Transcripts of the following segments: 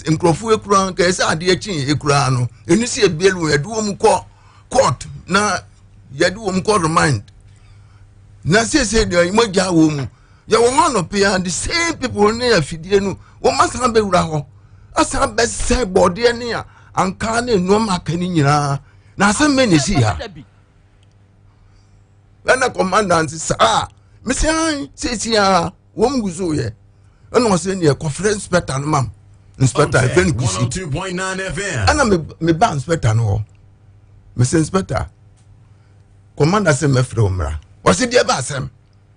Nkurɔfoɔ ekura nka ɛsɛ adeɛ kye ekura no ɛni sɛ ebie lu yɛde wɔn kɔ court na yɛde wɔn kɔ remand na siesie deɛ wɔn agya wɔn mu. Yɛwɔ hɔ anɔpɛ ya, the same people ne afidie no wɔn asan bɛwura hɔ asan bɛsɛ bɔɔdeɛ ne a ankaa ne nneɛma aka ne nyinaa. Na asɛm bɛ na esi ha? Ɛna commander nti saa mesi an siesie a wɔn gu so yɛ. Ɛna ɔsɛ neɛ kɔfrɛ inspector no mam inspector ɛfɛ no kusi. Ɛna me ba inspector no hɔ, mesi, "Inspector, commander sɛ mɛfrɛ wo mmra." Ɔsɛ deɛ ba asɛm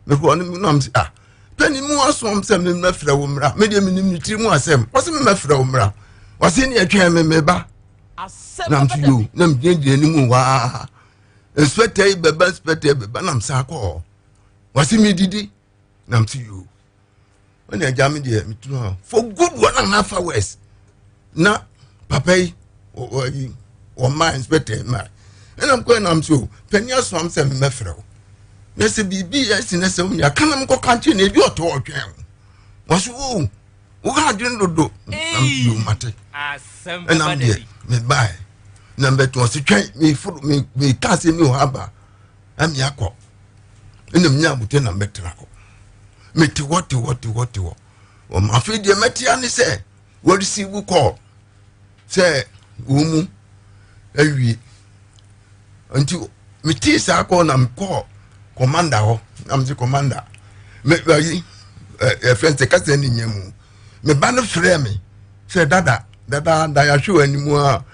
mekɔ ɔno nam sɛ, "Ah, pɛni mu asom sɛ memmɛfrɛ wo mmra. Me deɛ menim ne tiri mu asɛm." Ɔsɛ memmɛfrɛ wo mmra. Ɔsɛ ne ɛtwɛn me meba nam so yo na megyinagyina anim waa, inspector yi bɛba, inspector yi bɛba, nam saa kɔ hɔ. Ɔsɛ medidi nam so yo. Ɔne agya me deɛ metunu hɔ for good 1.5 hours na papa yi ɔyi ɔma inspector yi ma ɛnam kɔ ɛnam so panyin asom sɛ memmɛfrɛ wo na sɛ biribi ɛsi na sɛ wonya ka na mekɔka nkyerɛ na ebi ɔtɔ ɔtwɛn wo. Wɔso wo woka adwene dodo nam yo mate. Ɛnam deɛ mebae na mbɛto ɔse twɛn meforo meka asɛm mi wɔ hɔ aba ɛmi akɔ ɛna menya abote na mbɛtena hɔ. Mete hɔ te hɔ te hɔ te hɔ. Wɔn afei deɛ mɛtea ne sɛ wɔreceive call sɛ wɔn mu awie, nti metee saa call na mekɔɔ commander hɔ na mese, "Commander, me ayi ɛfɛn sɛ kasa ne nya mu me ba no frɛ me sɛ dada dada da yɛahwɛ wɔ anim a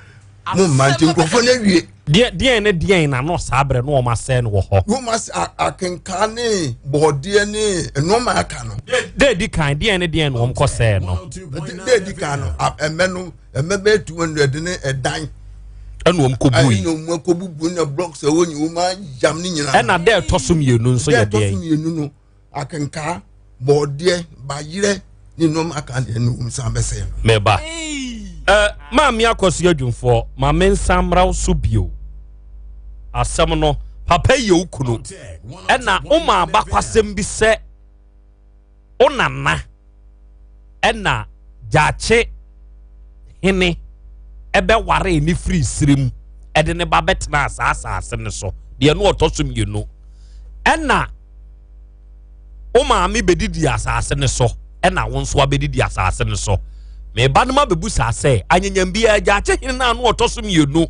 mo mma nti nkurɔfoɔ no awie." Deɛ deɛn ne deɛn na no saa berɛ no wɔn asɛe no wɔ hɔ? Wɔn as akenka ne bɔɔdeɛ ne nneɛma aka no. Deɛ di kan, deɛn ne deɛn na wɔn kɔ sɛɛ no? Deɛ di kan no, ɛmɛ no, ɛmɛ bɛyɛ 200 ne ɛdan. Ɛna wɔn kɔ bui? Ɛna wɔn kɔ bubu na blocks a wɔn nyɛ wɔn ayam ne nyinaa. Ɛna deɛ ɛtɔ so mmienu nso yɛ deɛ ɛtɔ so deɛn? Mmienu no, akenka, bɔɔdeɛ, bayerɛ ne nneɛma aka deɛ no wɔn san bɛsɛɛ no. Mɛba ɛ maame akɔso adwumfoɔ, maame nsa mmra wo so bio. Asɛm no, papa yi yɛ wo kunu, ɛna woma abakwasɛm bi sɛ wo nana ɛna gyaakye hene ɛbɛware ne firi sirim ɛde ne ba bɛtena saa asase no so. Deɛ no ɔtɔ so mmienu, ɛna wo maame bɛdidi asase no so, ɛna wo nso abɛdidi asase no so. Meba no ma bɛbu saa sɛ anyanyam biara gyaakye hene no a no ɔtɔ so mmienu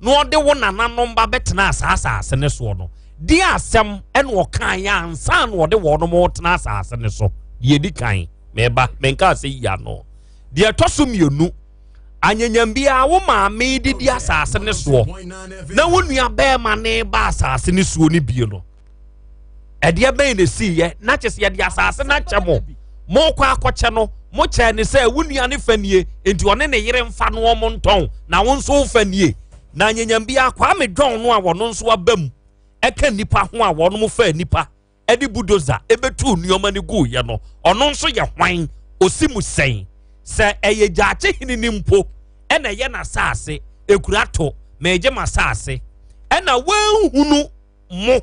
na ɔde wo nananom ba bɛtena saa asase no soɔ no, deɛ asɛm ɛna ɔkaeɛ ansa na ɔde wɔnom tena asase no so? Deɛ di kan, meba menka sɛ yi ano. Deɛ ɛtɔ so mmienu, anyanyam biara wo maame didi asase no soɔ na wo nua bɛrima ne ba asase no soɔ no bie no, ɛdeɛ bɛn na esiiɛ na kyɛ sɛ yɛde asase no akyɛ mo, mokɔ akɔkyɛ no, mokyɛ ne sɛ wo nua ne fa nie nti ɔne ne yere mfa no ɔmo ntɔn na wo nso wo fa nie? Na anyanyam biara Kwame Dɔn no a wɔno nso aba mu ɛka nipa ho a wɔn fa nipa ɛde bulldozer ɛbɛtu nneɛma no gu yɛ no, ɔno nso yɛ hwan? Osi mu sɛn sɛ ɛyɛ gyaakye hene ne mpo ɛna ɛyɛ n'asase ekura to mɛgye m'asase ɛna wɔnhunu mo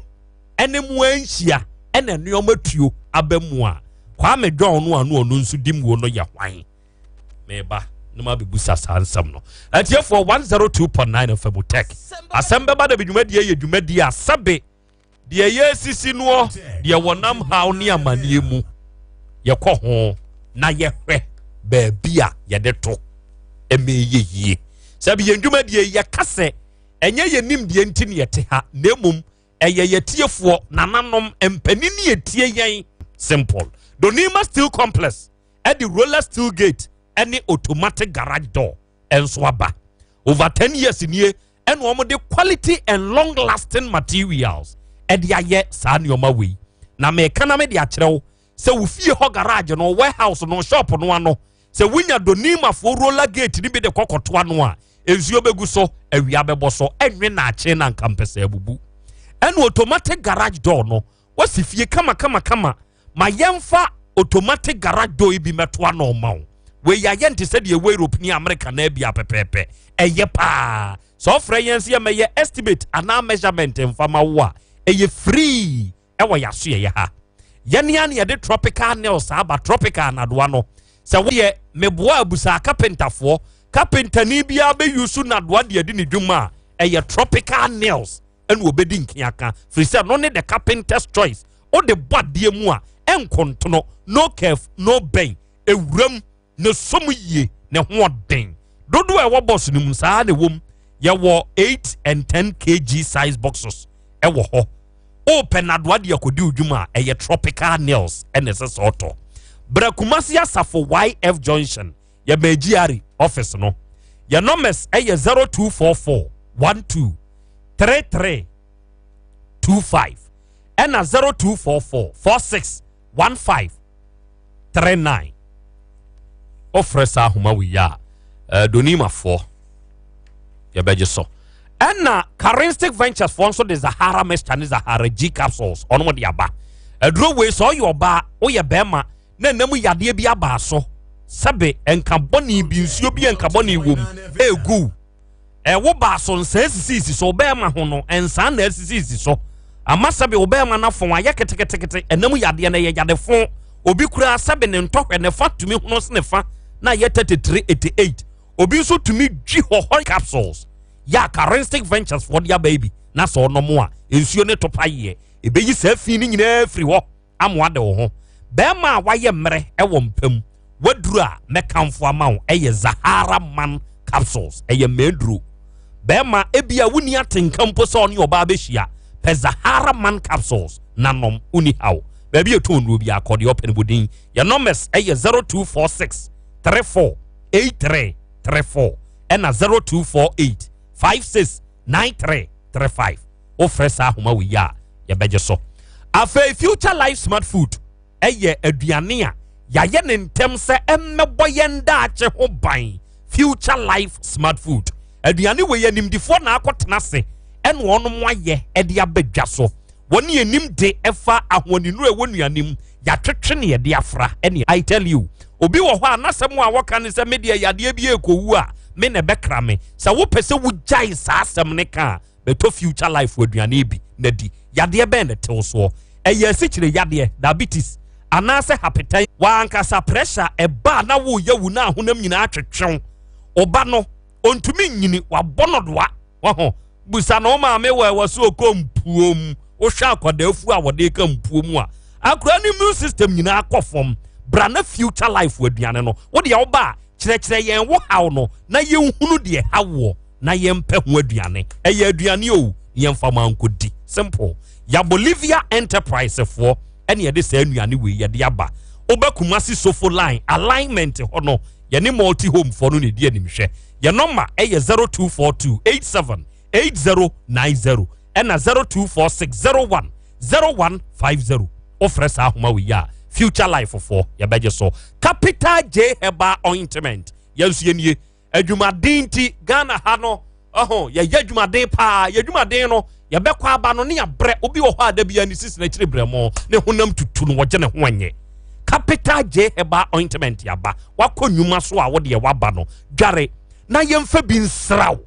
ɛne mo anhyia ɛna nneɛma tuo aba mu a Kwame Dɔn no a no ɔno nso di muo no yɛ hwan? Meba na ma bɛbusa saa nsɛm no. Atiefoɔ 102.9 FM Tech asɛm bɛba da bi dwumadie yɛ dwumadie a sɛbe deɛ yɛsisi noɔ deɛ wɔnam haw ne amanneɛ mu yɛkɔ ho na yɛhwɛ baabi a yɛde to ɛmɛ yɛ yie. Sɛbi yɛn dwumadie yɛka sɛ ɛnyɛ yɛn nimdeɛ nti ne yɛte ha, na mmom ɛyɛ yɛtiefoɔ nananom mpanin ne yɛtie yɛn. Simple Donima Steel Complex ɛde roller steel gate ɛne automatic garage door ɛnso aba. Over 10 years nie ɛna wɔn de quality and long lasting materials ɛde ayɛ saa nneɛma wei. Na mɛka na mɛde akyerɛ wo sɛ wo fie hɔ garage no, warehouse no, shop no ano, sɛ wonya Donimafoɔ roller gate ni bi de kɔkɔto ano a, nsuo bɛgu so, awia bɛbɔ so, ɛnwe naakye na nka mpɛsɛ abubu. Ɛna automatic garage door no, wasi fie kama kama kama, ma yɛmfa automatic garage door yi bi mɛto ano ma wo. Wei yɛayɛ nte sɛ deɛ ɛwɔ Europe ne America na abia pɛpɛɛpɛ. Ɛyɛ paa sɛ ɔfrɛ yɛn sɛ yɛmɛyɛ estimate anaa measurement mfa ma wo a, ɛyɛ free. Ɛwɔ yɛaso yɛyɛ ha yɛne a ne yɛde tropical nails aba, tropical nadoa no. Sɛ woyɛ meboa abusaa kapentafoɔ, kapentani biara bɛyusu nadoa de adi ne dwuma a, ɛyɛ tropical nails ɛna wɔbɛdi nkeaka, firi sɛ no ne the carpenter's choice. Wode bɔ adeɛ mu a, ɛnkontono, no curve, no bend, ewuram ne som yie, ne ho ɔden. Dodoɔ a ɛwɔ box no mu saa na ɛwɔ mu. Yɛwɔ 8 and 10 kg size boxes ɛwɔ hɔ. Wopɛ nadoa de akɔdi odwuma a, ɛyɛ tropical nails ɛna ɛsɛ sɛ ɔtɔ. Brɛ Kumasi Asafo YF Junction, yɛbɛn GRA office no. Yɛ numbers ɛyɛ 0244 12 33 25 ɛna 0244 46 15 39. Wofrɛ saa ahoma wei a, donimafoɔ yɛbɛgye so. Ɛna Carinstic Ventures foɔ nso de Zahara mixture ne Zahara G capsules ɔnom de aba. Aduro wei, sɛ ɔyɛ ɔbaa, woyɛ bɛrima na nam yadeɛ bi aba so, sɛbe nka bɔne bi, nsuo bi nka bɔne wɔ mu egu ɛwo baa so, nsaa sisisi so, ɔbɛrima ho no nsaa na asisisi so ama sɛbe ɔbɛrima no afɔn ayɛ ketekete, ɛnam yadeɛ no ɛyɛ yadefo. Obi koraa sɛbe ne ntɔhwɛ ne fa tumi hono se ne fa na ayɛ 33 88. Obi nso tumi dwi hɔhɔ. Capsules yɛ a Carinstic Ventures foɔ de aba yi bi na sɛ ɔnom a, nsuo ne topa yɛ ɛbɛyi saa fi no nyinaa firi hɔ amoa de wo ho. Bɛrima a wayɛ mmerɛ ɛwɔ mpam, waduru a mɛkamfo ama wo ɛyɛ Zahara Man capsules. Ɛyɛ mɛduro. Bɛrima ebia wonni atenka mpo sɛ ɔne ɔbaa bɛhyia, pɛ Zahara Man capsules na nom, wonni haw. Baabi ɛtɔn nnuro bi akɔ deɛ ɔpɛ no bɔdin. Yɛ numbers ɛyɛ 0246 34 83 34 ɛna 0248 56 93 35. Wofrɛ saa ahoma wɔ yi a, yɛbɛgye so. Afei Future Life Smart Food ɛyɛ aduane a yɛayɛ ne ntɛm sɛ ɛmmɛbɔ yɛn daakye ho ban. Future Life Smart Food aduane wei, animdifoɔ na akɔtena ase ɛna wɔn ayɛ ɛde aba dwa so. Wɔn anim de ɛfa ahoɔninu a ɛwɔ nnuane mu, yɛatwetwe ne yɛde afra. Ɛne I tell you, obi wɔ hɔ a n'asɛm a wɔka ne sɛ, me deɛ, yadeɛ bi ekɔwu a, me na ɛbɛkra me. Sɛ wopɛ sɛ wogyae saa asɛm ne ka a, bɛtɔ Future Life aduane bi na di. Yadeɛ bɛn na tew soɔ? Ɛyɛ asikyire yadeɛ, diabetes anaasɛ hypertension, wankasa pressure ɛba na woyɛ wu na ahonam nyinaa twetwew, ɔba no ɔntumi nyini, wabɔ no doa waho. Busa na ɔmaame wɔ ɛwɔ so ɔkɔ mpuom. Wohwɛ akwadaa a wɔde ka mpuom a, akwadaa no immune system nyinaa kɔ fam. Bra na Future Life aduane no, wodeɛ woba a, kyerɛkyerɛ yɛn wo haw no na yɛnhunu deɛ hawoɔ na yɛmpɛ ho aduane. Ɛyɛ aduane o, yɛmfa ma nkɔdi. Simple. Ya Bolivia Enterprise foɔ ɛne yɛde saa nnuane wei yɛde aba. Woba Kumasi Sofo Line alignment hɔ no, yɛne Multi Home foɔ no na ɛdi animhwɛ. Yɛ nɔma ɛyɛ 0242 87 8090 ɛna 0246 01 0150. Wofrɛ saa ahoma wei a, Future Life foɔ yɛbɛgye so. Capital J Herbal Ointment, yɛn nso yɛnie. Adwumaden nti Ghana ha no ɔho yɛyɛ adwumaden paa. Yɛ adwumaden no, yɛbɛkɔ aba no ne yɛabrɛ. Obi wɔ hɔ a da bia ne sisi n'akyiri brɛ mo, ne honam tutu no, wɔgye ne ho anyɛ. Capital J Herbal Ointment aba. Wakɔ nnwuma so a, wodeɛ waba no, dware na yɛmfa bi nsraw.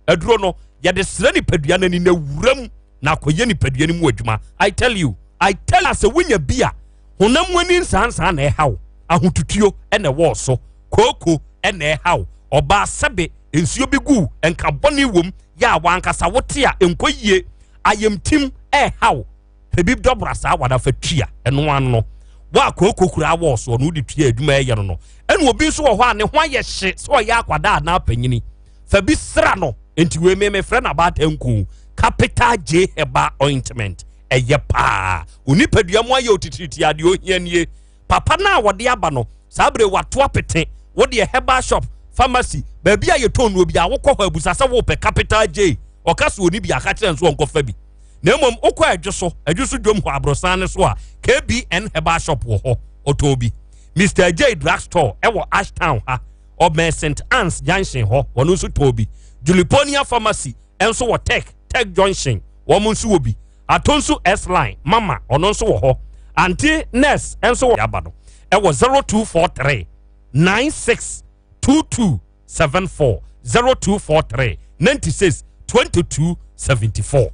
Aduro no, yɛde srɛ nipadua no ani na wuram na akɔyɛ nipadua no mu adwuma. I tell you, I tell you, sɛ wonya bi a, honam mu ani nsansan na ɛhaw, ahotutuo ɛna ɛwɔ so, kooko ɛna ɛhaw, ɔbaa sɛbe nsuo bi gu, nka bɔne wom yɛ a wankasa wote a nkɔ yie, ayamtim ɛhaw, pɛ bi dɔbra saa wadafa tua ɛno ano no wa kooko kura awɔ soɔ no, wode tua adwuma ɛyɛ no. Ɛna obi nso wɔ hɔ a ne ho ayɛ hye, sɛ ɔyɛ akwadaa anaa panyini, fa bi sra no. Nti wei me mefrɛ no abaatan Capital J Herbal Ointment. Ɛyɛ paa. Onipadua mu ayɛ otitiriti adeɛ ohia nie. Papa no a wɔde aba no saa bere wato apete. Wodeɛ herbal shop, pharmacy, baabi a yɛtɔn no bi a, wokɔ hɔ abusa sɛ wopɛ Capital J. Ɔka so oni bi aka kyerɛ nso ɔnkɔfa bi. Na mmom wokɔ Adwo so, Adwo so dwom hɔ, aborosan no so a, KBN Herbal Shop wɔ hɔ, ɔtɔn bi. Mr J Drug Store ɛwɔ Ashtown ha, ɔbɛn St Anne's Junction hɔ, wɔn nso tɔn bi. Juliponia Pharmacy nso wɔ Tech Junction, wɔn nso wɔ bi. Ato nso S Line Mama, ɔno nso wɔ hɔ. Aunty Nurse nso wɔ aba no ɛwɔ 0243 96 22 74, 0243 96 22 74.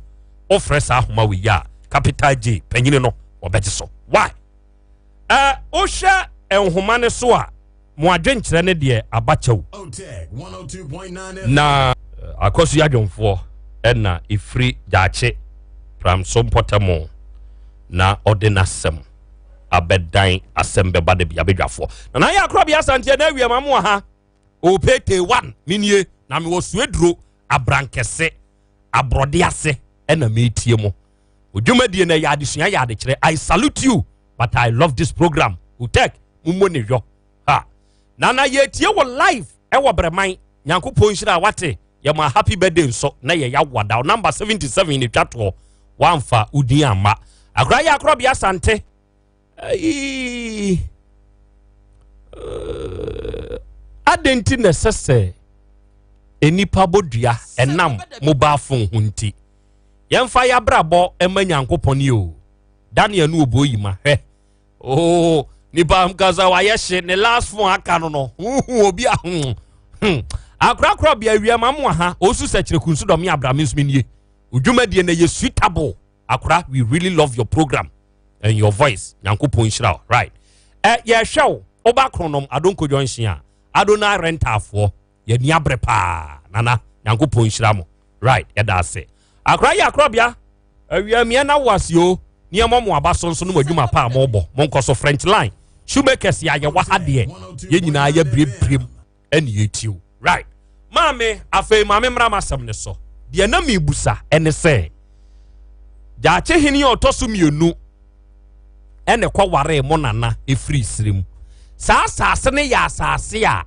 Wofrɛ saa ahoma wei a, Capital J panyini no wɔbɛgye so. Why? Wohwɛ nhoma no so a, Mo adwenkyerɛ ne deɛ aba kyɛw. Na Akɔso Adwomfoɔ na ɛfiri Gyaakye Pramso mpɔtam na ɔde n'asɛm abɛdan asɛm bɛba de bia badwafoɔ. Nana yɛ akorabea Asanteɛ na awia ma mo ha. Opete 1 menie na mewɔ Sueduro Abrankɛse aborɔde ase ɛna metie mo. Odwumadie no ɛyɛ adesua yɛ adekyerɛ. I salute you but I love this program. Utek mummɔ ne yɔ. Ha. Nana yɛtie wɔ live ɛwɔ Brɛman. Nyankopɔn nhyira wate. Yɛma happy birthday nso na yɛ yawada. Number 77 ne twa toɔ. Wamfa udin amma. Akora yɛ akorɔ bia sante. Ayi. Uh, adɛn nti na ɛsɛ sɛ nnipa bɔ dua ɛnam mobile phone ho nti yɛmfa yɛabrabɔ ɛma nyankopɔn yi o daniel no obuo yi ma hwɛ oo nipa nkasa wayɛ hye ne last phone aka no no huhu obi a hmm hmm akorakora bea awia ma mo aha osu sɛ kyerɛ kunsu dɔme abra me nso nie odwumadie na yɛ suitable akora we really love your program and your voice nyankopɔn nhyira wo right ɛ yɛhwɛ wo woba kronom adonko junction a adonai rentalfoɔ yɛni abere paa nana nyankopɔn nhyira mo right yɛda ase akora yɛ akorabea awia mmea na wo ase o nneɛma mo aba so nso no mo adwuma paa mo bɔ mo nkɔ so french line shoemakers yɛ ayɛ wɔ ha deɛ yɛn nyinaa yɛ biribirem ɛne yɛtiw right maame afei maame mmra m'asɛm ne so deɛ na mebusa ɛne sɛ gyaakye hene a ɔtɔ so mmienu ɛne kɔwaree mo nana ɛfiri sirim saa asase no yɛ asase a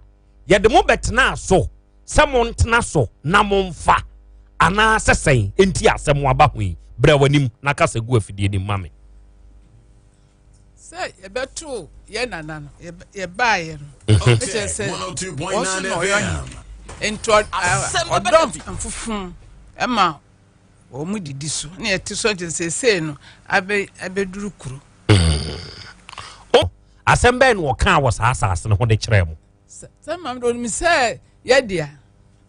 yɛde mo bɛtenaa so sɛ montena so na momfa anaasɛ sɛn enti asɛm aba ho yi brɛ w'anim na kasa gu afidie nim ma me sɛ yɛbɛtoo yɛ nana no yɛbaeɛ no mhm. ɛkyerɛ sɛ wɔn so na ɔyɛ ɔhene nti ɔdɔ mfofo ma wɔn mu didi so na yɛte so nti seesei no abɛduru kuro. Mm. Asɛm bɛn na ɔkaa wɔ saa asase no ho de kyerɛɛ mo? Sɛ maame de onim sɛ yɛdea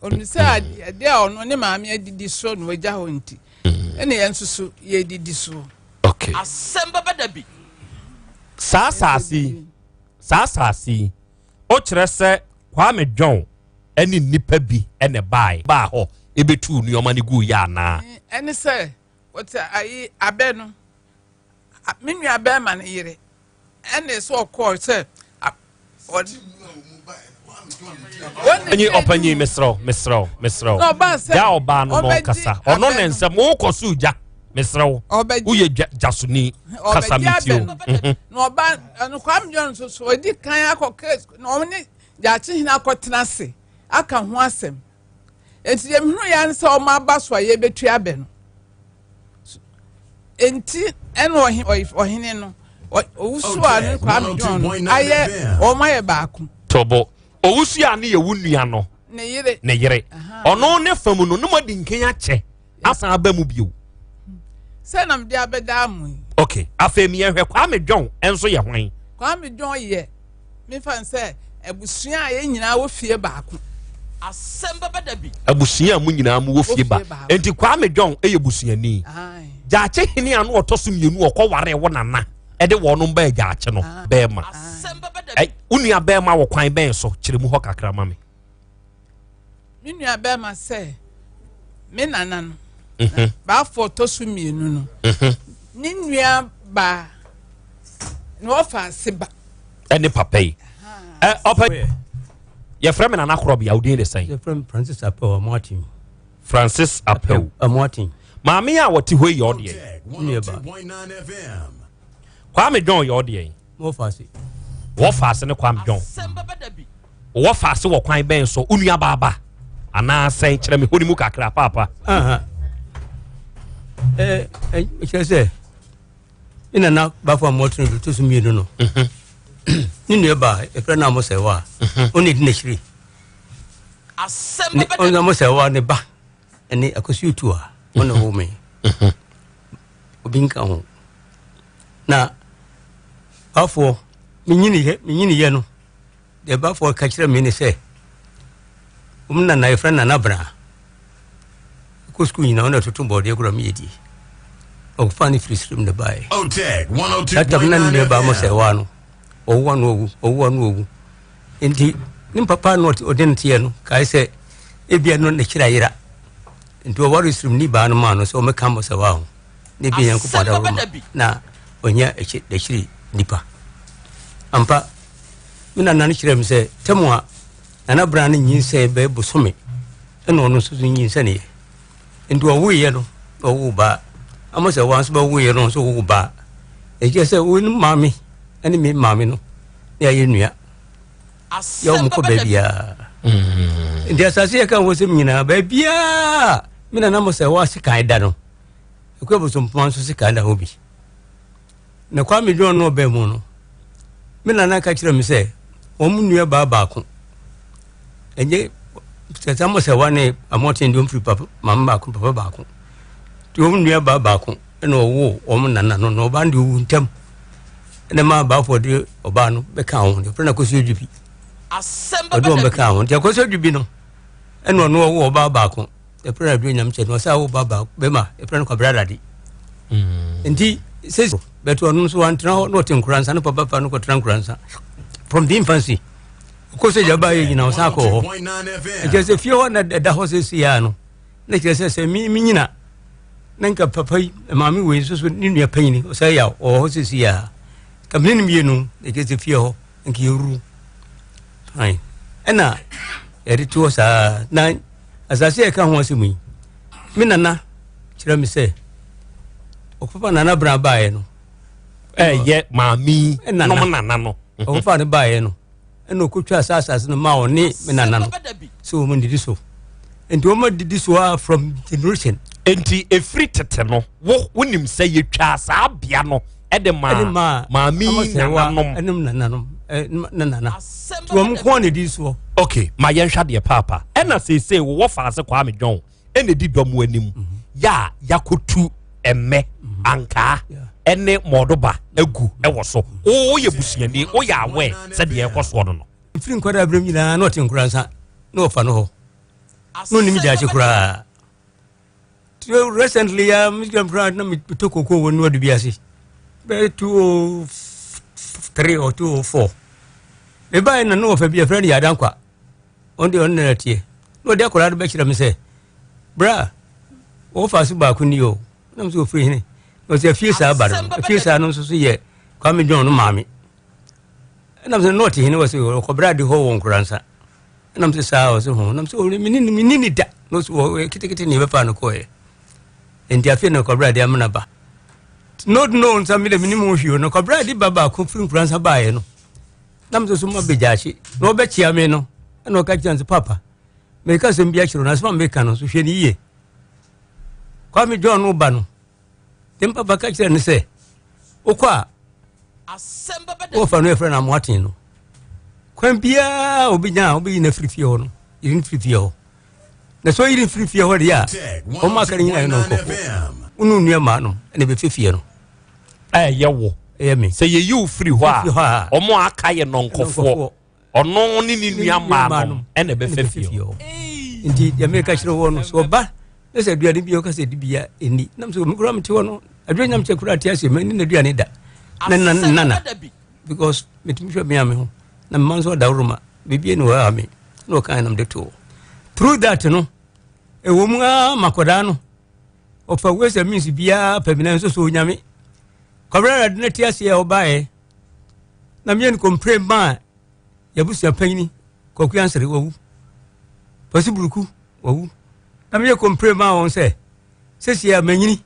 onim sɛ adeɛ a ɔno ne maame adidi so na wagya hɔ nti mm. ɛna yɛn nso so yɛdidi so. Okay. Asɛm bɛbɛ da bi. Saa asase yi saa asase yi ɔkyerɛ sɛ Kwame John ɛne nnipa bi ɛna ɛbae baa hɔ ebetuu nneɛma no guu yɛ anaa. Ɛne sɛ wɔte ayi abɛ no me nua bɛrima no yere ɛne sɛ ɔkɔɔ sɛ ɔnyi ɔpanyin mesrɛw mesrɛw mesrɛw gya ɔbaa no no kasa ɔno ne nsɛm wokɔ so gya mesrɛw woyɛ gyasoni kasa metio mhm. na ɔba ɛno kwame john nso so ɔdi kan akɔ case na ɔne gyaakye hene akɔtena ase aka ho asɛm nti deɛ mehunu yɛ ne sɛ ɔmo aba so a yɛbɛtua abɛ no nti ɛna ɔhene no owusu a ne Kwame John no ayɛ wɔn ayɛ baako. Tɔbɔ owusu a ne yɛ wo nua no ne yere ne yere ɔno ne fam no ne mo adi nkan akyɛ asan aba mu bio. Sɛ na mede abɛda mo yi. Ok afei mi yɛhwɛ Kwame John nso yɛ hwan. Kwame John yɛ mefa n sɛ abusua a yɛn nyinaa wɔ fie baako. Asɛm bɛba da bi. Abusua a mo nyinaa mo wɔ fie ba. Enti Kwame John yɛ busuani. Gyaakye hene a no ɔtɔ so mmienu ɔkɔ ware wo nana ɛde wɔn baa gyaakye no bɛrima. Asɛm bɛba da bi. Wo nua bɛrima wɔ kwan bɛn so kyerɛ mu hɔ kakra ma me. Me nua bɛrima sɛ me nana no mhm. baafo ɔtɔ so mmienu no mhm. ne nua baa na ɔfa ase ba. Ɛne papa yi. Ɔpɛ yɛfrɛ me nana korɔbea wo din de sɛn? Yɛfrɛ me Francis Apɛw Amoaten. Francis Apɛw Amoaten. Maame a wɔte hɔ yi yɛ ɔdeɛ. Nua ba. Kwame John yɛ ɔdeɛ. Wɔfa ase. Wɔfa ase ne Kwame John. Wɔfa ase wɔ kwan bɛn so? Wo nua baaba anaa sɛn? Kyerɛ me hɔ ne mu kakra paapa. Ɛɛ kyerɛ sɛ ne nana bafo a mɔtene do to so mmienu no mhm. ne nua ba ɛfrɛ no amosɛwa a mhm. ɔne di n'akyiri ɔne amosɛwa ne ba ɛne akosi otu a ɔne wo me mhm. obi nka ho na bafoɔ menyiniyɛ no Deɛ bafoɔ ka kyerɛ me ne sɛ, wɔn nana yɛfrɛ nana bra. Kɔ sukuu nyinaa ɔna toto bɔɔdeɛ koraa meyɛ die. Ɔfa ne firi sirim ne baeɛ. That time na ne nua baa mo sɛ waa no. Ɔwoa no ɔwu, ɔwoa no ɔwu. Nti ne papa no ɔde no teɛ no kae sɛ ebia no n'akyiri ayera. Nti ɔware siremni baa no maa no sɛ ɔmmɛka mmɔsɛwa ho na ebia Nyankopɔn adaworo ma na ɔnya n'akyiri nipa. Ampa, me nana no kyerɛɛ me sɛ tɛm a Nana Bra no nyinsɛn bɛyɛ bosome ɛna ɔno nso so nyinsɛneeɛ. Nti ɔwoeɛ no na ɔwoo baa. Ama sɛ wɔn nso bɛwoeɛ no nso woo baa. Ɛkyerɛ sɛ wo maame ne me maame no ne ayɛ nua. Yɛ wɔn kɔ baabiara. Mm. Nti asase yɛ ka ho sɛm nyinaa baabiara me nana mo sɛ wɔase kan da no. Akua Bosompoma nso se kan da hɔ bi. Na Kwame John no ɔbɛn mu no, me nana ka kyerɛ me sɛ wɔn mu nua baa baako ɛnyɛ sɛ mo sɛ wane amɔten deɛ ɔmfiri papa maame baako papa baako nti wɔn nua baa baako ɛna ɔwoo wɔn nana no na ɔbaa no deɛ ɔwu ntɛm ɛna maa baafoɔ de ɔbaa no bɛka ho deɛ ɔfrɛ no akɔsi adwibi ɔde wɔn bɛka ho nti akɔsi adwibi no ɛna ɔno ɔwoo ɔbaa baako yɛfrɛ no aduro nyam kyɛ no ɔsɛ awo ba baako bɛma yɛfrɛ no kwabra dade mm. nti sɛ bɛto ɔno nso wantena hɔ na ɔte nkoransa no papa fa no kɔtena nkoransa from the infancy ɔkɔ sɛ gya baayɛ nyina ɔsan kɔɔ hɔ ɛkyerɛ sɛ fie hɔ na ɛda hɔ sɛ siaa no na kyerɛ sɛ sɛ menyina na nka papa yi maame wei nso so ne nua panyini ɔsɛ yaw ɔwɔ hɔ sɛ siaa ka mene no mmienu na kyerɛ sɛ fie hɔ nka yɛwuru ɛna yɛde to hɔ saa na Asase a ɛka ho asɛm yi, me nana kyerɛ me sɛ ɔkɔfa nana bena baeɛ no. Ɛyɛ maame nom nana no. Ɔkɔfa no baeɛ no ɛna ɔkɔtwa saa asase no maa ɔne me nana no sɛ wɔn didi so. Nti wɔn didi so a from generation. Nti efiri tete no wo wonim sɛ yɛtwa saa bea no ɛde maa maame nananom. Ɛne nananom ne nana. Nti wɔn nko na ɛdi soɔ. Ok ma yɛnhwɛ adeɛ paapa ɛna seesei wowɔ faase Kwame John ɛna ɛdi dɔm anim mhm. yɛ a yɛakɔtu ɛmmɛ mhm. ankaa ɛne mɔdoba agu ɛwɔ so woyɛ busuani woyɛ awɛ sɛdeɛ ɛkɔ soɔ no no. Mfiri nkwadaa berɛm nyinaa na ɔte nkoransa na ɔfa no hɔ na ɔnim gyaakye koraa. Recently ya mesika koraa na metɔ koko wɔ nuadu bi ase bɛyɛ 203 or 204 mebaeɛ na ne wɔfa bi yɛfrɛ no yɛadankwa ɔno deɛ ɔno nana teɛ na ɔde akwadaa no bɛkyerɛ me sɛ bra wɔfa so baako ni o nam sɛ ɔfiri hene na ɔsɛ afie saa ba no afie saa no nso so yɛ Kwame John no maame ɛnam sɛ na ɔte hene wɔ sɛ ɔkɔbra de hɔ wɔ nkoransa Ɛna mese saa ɔse ho na mese ɔne mene ne mene ne da na ɔse wɔ ketekete ne yɛbɛfa no kɔɛ nti afei na kɔbra de amena ba no no nsa mede mene mu hwee no kɔbra de ba baako firi nkuransa baeɛ no na mese so ma bɛgyaakye na ɔbɛkyea me no ɛna ɔka kyerɛ sɛ papa meka sɛm bi akyerɛ no asɛm a meka no so hwɛ ne yie Kwame John no ba no Ne papa ka kyerɛ no sɛ, wokɔ a, wɔfa no yɛfrɛ no amoaten no. Kwan biara a obɛnya a wobɛyi no afiri fie hɔ no, yiri no firi fie hɔ. Na sɛ ɔyiri firi fie hɔ deɛ a, wɔn aka no nyinaa yɛ no nkɔfoɔ. Wo ne nua maa no ɛna ɛbɛfɛ fie no. Ɛyɛ wo. Ɛyɛ me. Sɛ yɛyi wo firi hɔ a, wɔn aka yɛ nɔnkɔfoɔ. Ɔno ne ne nua mmaa no ɛna ɛbɛfɛ fie hɔ. Nti deɛ meka kyerɛ wɔ no sɛ ɔba na sɛ aduane bi ɔka sɛ di bia ɛni nam sɛ mekora mete hɔ no aduane nyam kyɛ kora te aseɛ mani n'aduane da na nana because metumi hwɛ mea me ho na mema nso ɔdaworoma biribi ne wɔ me na ɔka nam de too through that no ɛwɔ mu ara makɔdaa no ɔfa ways and means biara pɛ me nanso so onyame kɔbrɛ awurade no te aseɛ ɔbaeɛ na meyɛ no kɔmpire maa yɛabusua panyini Kwaku Ansere wawu Kwasi Buruku wawu na meyɛ kɔmpire maa wɔn sɛ sɛsie a manyini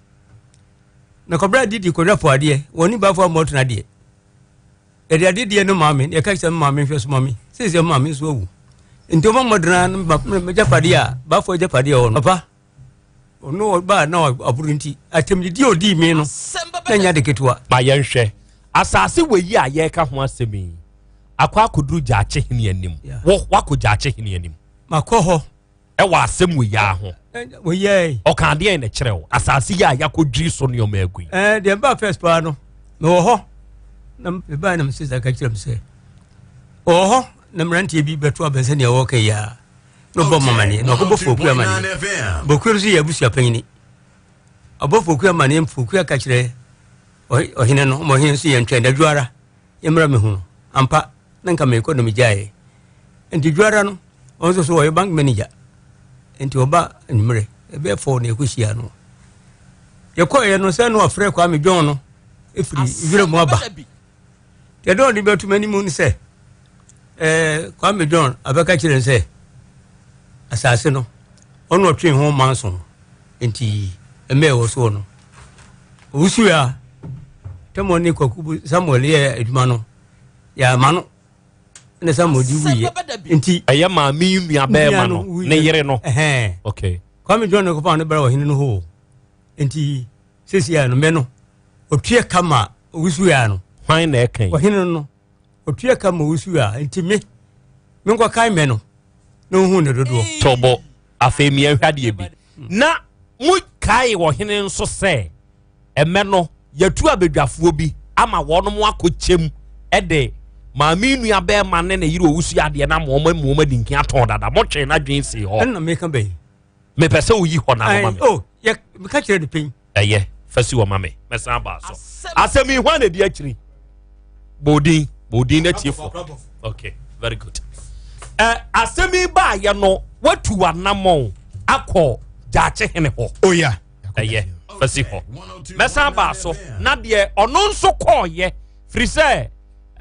na kɔbrɛ didi kɔdwa po adeɛ wɔn ne baafo ammɔtena adeɛ yɛde ade deɛ no maa me na yɛka kyerɛ maame nhwɛ so ma me sɛsie maame nso awu nti ɔma mmɔdena no magyapadeɛ a baafo agyapadeɛ wɔ no papa ɔno ɔbaa na aboro nti atɛmdidi a ɔdii me no na nya de ketewa. Ma yɛnhwɛ asase wɔ yi a yɛreka ho asɛm yi akɔ akɔduru gyaakye hene anim. Wo wakɔ gyaakye hene anim. Makɔ hɔ. Ɛwɔ asɛm wɔ yi ara ho. Wɔyɛe. Ɔka adeɛ na kyerɛ wo asase yi a yɛakɔdwiri so nneɛma agu yi. Ɛɛ deɛ mbaa first paa no mewɔ hɔ na mebaa na mesesa ka kyerɛ m sɛ ɔwɔ hɔ na mmeranteɛ bi bɛto abɛn sɛ nea wɔka yi ara. na ɔbɔ mo amaneɛ na ɔkɔbɔ fokuo amaneɛ bokuo nso yɛ abusua panyini ɔbɔ fokuo amaneɛ fokuo aka kyerɛ ɔhene no ma ɔhene nso yɛ ntwɛn dadwo ara yɛmmra mehu no ampa na nka merekɔ na megyaeɛ. Nti dwuada no ɔno nso so ɔyɛ bank manager nti ɔba anwummerɛ ɛbɛyɛ fɔɔ na yɛkɔhyia no. Yɛkɔeɛ no sɛ no ɔfrɛ Kwame John no ɛfiri wira mu aba. Deɛ dɔn de bɛto m'anim no sɛ ɛɛ Kwame John abɛka kyerɛ no sɛ asase no ɔno ɔtwe ho manso nti ɛmɛ ɛwɔ soɔ no owusu a tɛmɔ ne Kwaku Samuel yɛ adwuma no yɛama no ɛna Samuel di wuyɛ nti ɛyɛ maame yi nua bɛrima no ne yere no okay Kwame John ne kɔfa no bɛrɛ ɔhene no hɔ nti sisi a no mɛ no ɔtua ka ma owusu a no. Hwan na ɛka yi? Ɔhene no ɔtua ka ma owusu a nti me menkɔkae mɛ no na ɔhu ne dodoɔ. Tɔbɔ afei mmiɛnhwɛ adeɛ bi na mo kae ɔhene nso sɛ ɛmɛ no yɛtu abadwafoɔ bi ama wɔn mo akɔ kyɛm ɛde maame nua bɛrima ne ne yere owusu adeɛ na mo wɔn mu wɔn adi nkin atɔn dada mo twɛn n'adwene si hɔ. Ɛna meka bɛyi. Mepɛ sɛ woyi hɔ na ma me. Oh, yɛ meka kyerɛ no pɛn. Ɛyɛ fa si wɔ ma me mɛsan aba so. Asɛm yi hwan na ɛdi akyiri? Bɔɔdin bɔɔdin na tiefo. Okay, very good. Ɛ asɛm yi baayɛ no watu w'anammɔn akɔ gyaakye hene hɔ. Oh yeah. Ɛyɛ fa si hɔ. Mɛsan aba so na deɛ ɔno nso kɔɔyɛ firi sɛ